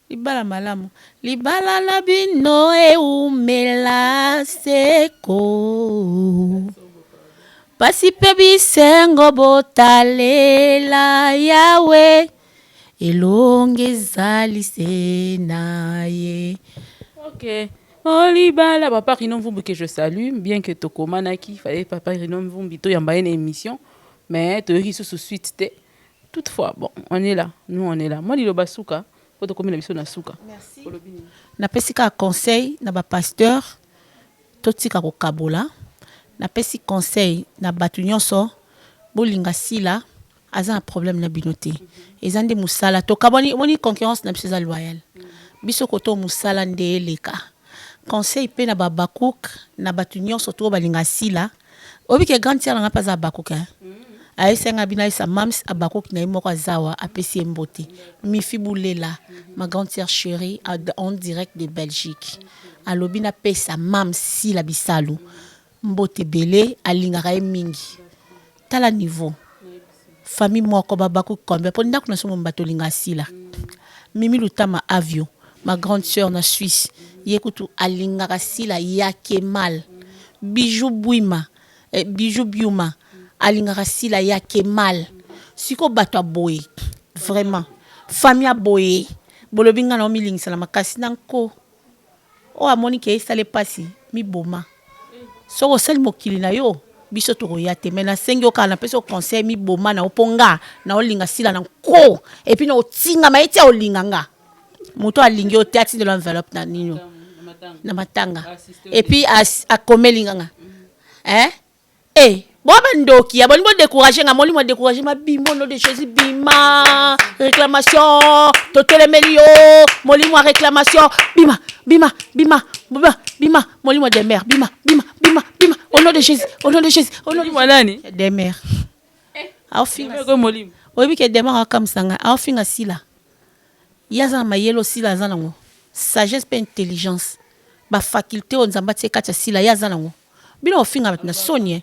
[SPEAKER 1] libala malamu, libala na bino eumela seko, pasi mpe bisengo botalela Yawe, elongi ezali se na ye.
[SPEAKER 2] Ok. Oh, libala, papa Rino Mvumbi que je salue, bien que tokomanaki, fallait papa Rino Mvumbi toyamba ye na émission, mais toyoki susu suite te. Toutefois, bon, on est là, nous on est là. Moi liloba suka, po tokomi na biso na suka.
[SPEAKER 1] Merci. Napesi kaka conseil na bapasteur, totika kokabola. Napesi conseil na bato nyonso, bolinga Sila. Aza na problème na bino te. Eza nde mosala tokabwani, omoni concurrence na biso eza loyale. Biso koto mosala nde eleka. Conseil mpe na babakuk na bato nyonso to balinga Sila. Oyebi ke grande sœur na nga mpe aza abakuk, hein? Ayebisa nga bino, ayebisa mams abakuk na ye moko azawa, apesi ye mbote. Mifi Bulela, ma grande sœur chérie en direct de Belgique, alobi napesa mams Sila Bisalu mbote ebele, alingaka ye mingi. Tala niveau famille moko babakuk combien mpo ndako na so momi bato olinga Sila. Mimi Lutama Avio, ma grande sœur na Suisse, ye kutu alingaka Sila yake mal. Bijou Bwima, Bijou Biuma alingaka Sila yake mal. Sikoyo bato ya boye, vraiment famille ya boye, bolobi ngai na omilingisa na makasi na nko oyo amoni ke esala epasi miboma. Soki osali mokili na yo, biso tokoya te. Me nasengi yo kaka, napesi yo conseil, miboma na yo, mpo nga na olinga Sila na nko, et puis na otingama ye ti olinga nga. Moto alingi yo te, atindela enveloppe na nini na matanga, et puis akomeli nganga, eh eh, bo bandoki ya bolingi bodécourage nga, molimo adécourage mabimo. Nom de Jésus, bima réclamation, totelemeli yo molimo ya réclamation, bima, bima, bima, bima, bima, molimo de mer, bima, bima, bima, bima, au nom de Jésus, au nom de Jésus, au nom de
[SPEAKER 2] Molimo nani?
[SPEAKER 1] De mer aofinga.
[SPEAKER 2] Ko molimo.
[SPEAKER 1] Oyebi ke demer akamwisa ngai, aofinga Sila. Ye aza na mayele, osila aza nango sagesse mpe intelligence, bafaculté oyo Nzambe atie kati ya Sila, ye aza nango. Bino ofinga bato na soni, eh.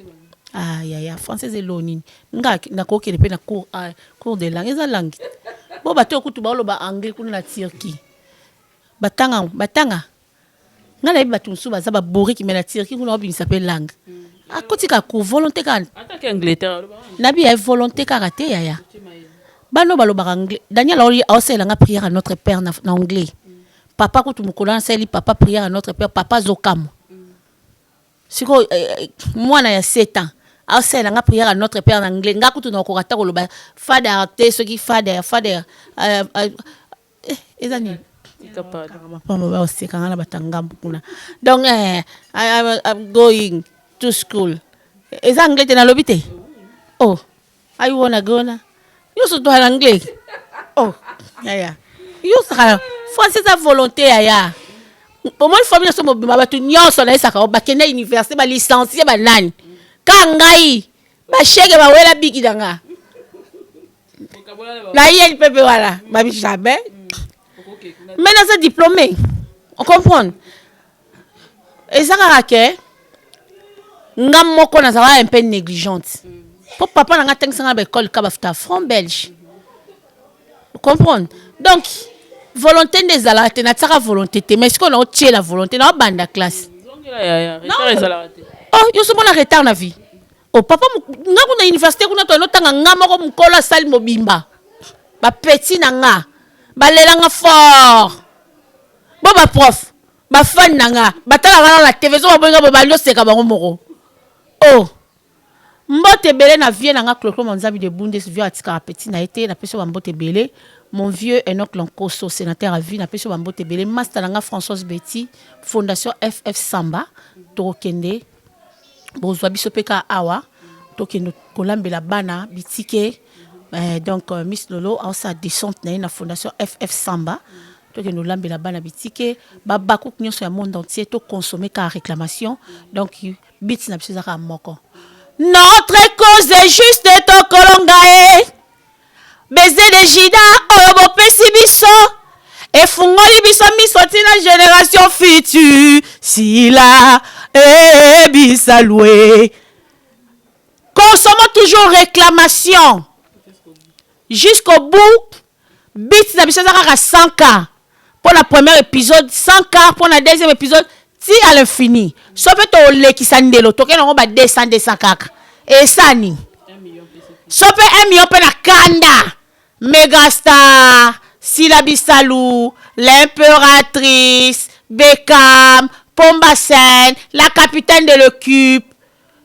[SPEAKER 1] Ah yaya, français eza eloo nini? Nga nakokende mpe na cours, ah, cours de langue eza langue bo bato oyo kutu baoloba anglais kuna na Turquie, batanga batanga. Ngai nayebi bato mosusu baza babouriki, me na Turquie kuna babimisa mpe langue. Akotika cours, volonté kaka.
[SPEAKER 2] Ata ke Angleterre aloba.
[SPEAKER 1] Nabi ya volonté kaka te yaya. Bano balobaka anglais, Daniel aosalela nga prière à Notre Père na anglais. Papa kutu mokolo wana asaleli papa prière à Notre Père, papa azokamwa. Sikoyo mwana ya 7 ans aosalela nga prière à Notre Père na anglais, nga kutu nakokoka ata koloba father te. Soki father, father, eza nini?
[SPEAKER 2] Tika pardon.
[SPEAKER 1] Mapamba baoseka nga na bato ya ngambu kuna. Donc I'm going to school eza anglais te, nalobi te. Oh, I wanna go na nyonso to na anglais. Oh yaya, yosaka français eza volonté yaya. Omoni famille nyonso mobima, bato nyonso nayesaka o bakende université, balicencié, banani, ka ngai bashege bawela biki na nga na ye mpepe wana babi jamais. Mais naza diplômé, on comprendre. Eza kaka ke nga moko nazalaka un peu négligente, mpo papa na nga atangisanga na baekole ka bafuta franc belge, comprendre. Donc volonté nde ezalaka te, natiaka volonté te. Mais sikoyo naotiela volonté, naobanda classe.
[SPEAKER 2] Zongela yaya, retard ezalaka te.
[SPEAKER 1] Oh, yo so mona retard na vie. Oh papa, nga kuna université kuna to notanga nga moko, mokolo asali mobimba, bapeti na nga balelanga fort, bo baprof bafani na nga batalaka nga na TV, so baboyinga bo bandi oseka bango moko. Oh, mbote ebele na vieux na nga Cloclo Monzambi de Bundes, vieux atikaka petit na ye te, napesi yo bambote ebele. Mon vieux Enoch Lankoso, sénateur à vie, napesi yo bambote ebele. Master na nga Françoise Betty, fondation FF Samba, tokokende bozwa biso mpe kaka awa, tokende kolambela bana bitike. Donc Miss Lolo aosala descente na ye na fondation FF Samba, tokende olambela bana bitike. Babakuku nyonso ya monde entier, toconsommer kaka réclamation. Donc but na biso eza kaka moko: notre cause est juste, tokolonga ye. Baiser de Juda oyo bopesi biso efungoli biso miso ntina génération future. Sila ebisalue, consommons toujours réclamation jusqu'au bout. But na biso eza kaka 100 k mpo na premier épisode, 100 k mpo na deuxième épisode, ti à l'infini. So mpe tolekisa ndelo, tokende yango ba 200 200 kaka, esani so mpe 1 million mpe na kanda. Megastar Sila Bisalu, l'impératrice Bekam Pomba Sen, la capitaine de l'équipe,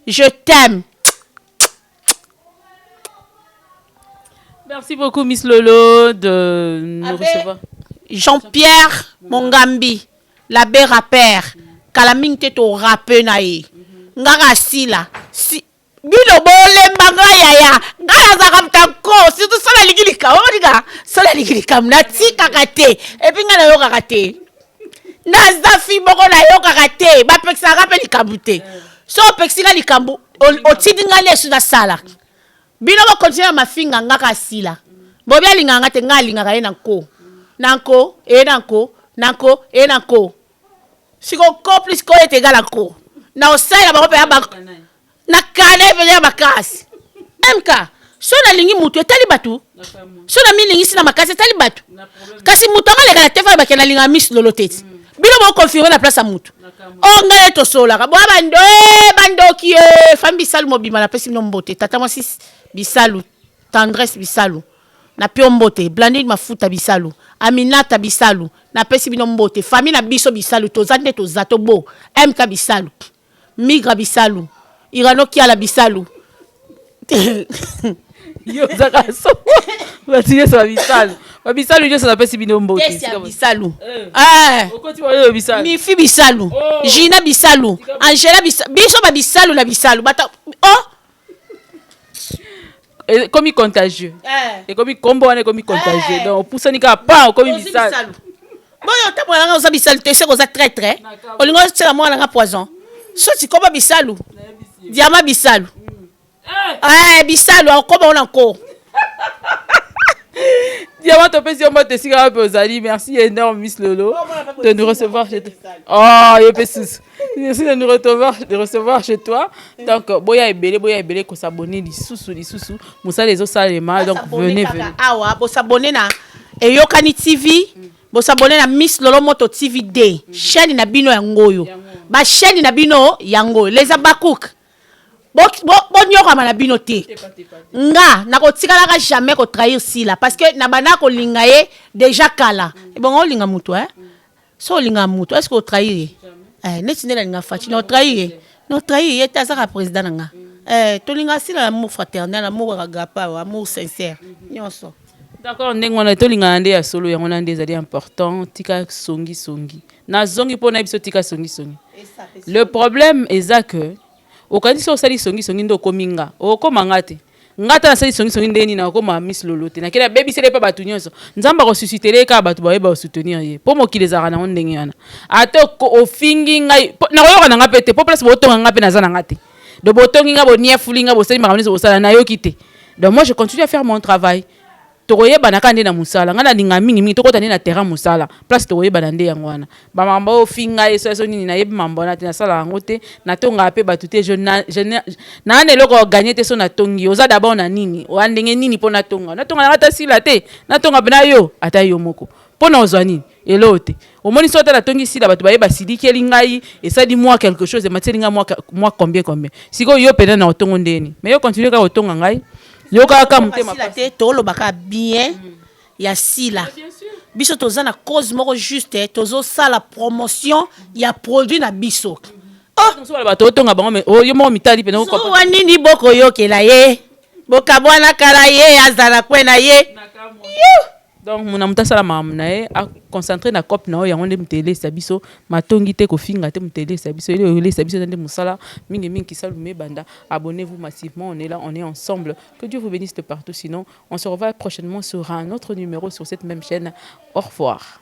[SPEAKER 1] je t'aime.
[SPEAKER 2] Merci beaucoup, Miss Lolo, de nous
[SPEAKER 1] Abbé
[SPEAKER 2] recevoir.
[SPEAKER 1] Jean-Pierre Mongambi, l'abbé rappeur, kala mingi te torape na ye. Ngaka asila si bino bolemba nga yaya, nga Nazalaka moto ya nko, surtout soki nalingi likambo. Omonika, soki nalingi likambo, natikaka te. Et puis ngai nayokaka te. Naza fi moko nayokaka te. Bapekisaka mpe likambo te. So opekisi nga likambo, otindi ngai lesu, nasala. Bino bokontinue na mafinga. Ngaka asila bobi alingaka nga te. Ngai alingaka ye na nko, na nko, eye na nko, na nko, eye na nko. Siko nko plus ko ete egala nko na osalela bango mpenza na kala ye mpenza ya makasi. Mk so nalingi mutu, etali bato. So namilingisi na makasi, etali bato. Kasi moto yango aleka na te, fana bake nalingaka Miss Lolo te ti bino boconfirme na place ya mutu oyo ngai ye tosololaka. Boya bando bandoki e fami Bisalu mobima, napesi bino mbote. Tata mwasi Bisalu, Tendresse Bisalu, napi yo mbote. Blandine Mafuta Bisalu, Aminata Bisalu, napesi bino mbote. Famille na biso Bisalu, toza nde toza tobo. Mk Bisalu, Migra Bisalu, Irano Kiala Bisalu.
[SPEAKER 2] Yo ozaka so bato nyonso babisalu, babisalu nyonso, napesi bino mbote.
[SPEAKER 1] Tesia Bisalu. Eh.
[SPEAKER 2] Okoti oyo Bisalu.
[SPEAKER 1] Mifi Bisalu.
[SPEAKER 2] Oh.
[SPEAKER 1] Gina Bisalu, Angela Bisalu, biso babisalu na Bisalu bata oh.
[SPEAKER 2] Ekomi contagieux.
[SPEAKER 1] Eh.
[SPEAKER 2] Ekomi kombo wana, ekomi contagieux.
[SPEAKER 1] Eh.
[SPEAKER 2] Donc opusani kaka pa okomi
[SPEAKER 1] Ozi
[SPEAKER 2] Bisalu.
[SPEAKER 1] Bisalu boyo otambola nanga, oza Bisalu te, seke oza traître. Olingi otiela mwana nanga poison. So tikoma Bisalu, Diama Bisalu. Eh, Bisalu akokoma ona nko.
[SPEAKER 2] Diamant, topesi yo mbote esika wapi ozali. Merci énorme, Miss Lolo, de nous recevoir chez toi. Oh, yo mpe susu, merci de nous recevoir, de recevoir chez toi. Donc boya ebele, boya ebele kosabonner lisusu, lisusu. Mosala ezosalema, donc venez, venez.
[SPEAKER 1] Awa bosabonner na Eyokani TV, bosabonner na Miss Lolo Moto TV D, chaîne na bino yango oyo, bachaîne na bino yango oyo. Les Abakouk, bonyokama na bino te. Nga nakotikalaka jamais kotrahir Sila, parce que na banda kolinga ye déjà kala. Ebongo olinga mutu, eh? So olinga mutu, est ce que otrahir ye? Eh, neti nde nalinga Faci, na otrahir ye? Na otrahir ye te, azaka président na nga. Eh, tolinga Sila, amour fraternel, amour agape, amour sincère nyonso.
[SPEAKER 2] D'accord, ndenge wana tolingana nde ya solo. Yango wana nde ezali important. Tika songisongi. Nazongi mpo na biso, tika songisongi. Le problème eza que okanisi osali songisongi nde okomi nga. Okokoma nga te. Nga ata nasali songisongi ndenge nini, nakokoma Miss Lolo te. Nakeli abebiseli mpe bato nyonso. Nzambe akosusitele ye kaka, bato bayeba kosoutenir ye, mpo mokili ezalaka nango ndenge wana. Ata ofingi ngai, nakoyoka na nga mpe te, mpo place botonga nga mpe naza na nga te. Donc botongi nga, boniefuli nga, bosali makambo nyonso bosala, nayoki te. Donc moi, je continue à faire mon travail. Tokoyebana kaka nde na mosala. Ngai nalinga mingimingi tokɔta nde na terrain mosala, place tokoyebana nde yango wana. Bamakambo oyo ofinga ye so nini, nayebi mambo wana te, nasala yango te, natongaka mpe bato te. Naa na eloko oganye te. So natongi, oza d'abord na nini? Oya ndenge nini mpo natonga? Natonga nanga ata Sila te, natonga mpe na yo, ata yo moko, mpo na ozwa nini? Eloko te. Omoni, so ata natongi Sila, bato baye basilikeli ngai, esali mwa quelque chose, ematieli ngai mwa combien combien. Sikoyo yo mpena na otongo ndeni? Mais yo continue kaka kotonga ngai, yo kaka motema.
[SPEAKER 1] Sila te, tolobaka bien ya Sila. Biso toza na cause moko juste, tozosala promotion ya produit na biso.
[SPEAKER 2] Oh, bato otonga bango, mais yo moko mitali pena.
[SPEAKER 1] Zuwa nini bokoyokela ye? Bokabwana kala, ye azala kwe na ye.
[SPEAKER 2] Donc mona, moto asala makambo na ye, aconcentre na cope na oyo. Yango nde moto elesa biso. Matongi te, kofinga te. Moto elesa biso, eloko elesa biso eza nde mosala mingimingi. Kisalu banda, abonnez-vous massivement. On est là, on est ensemble. Que Dieu vous bénisse de partout. Sinon, on se revoit prochainement sur un autre numéro sur cette même chaîne. Au revoir.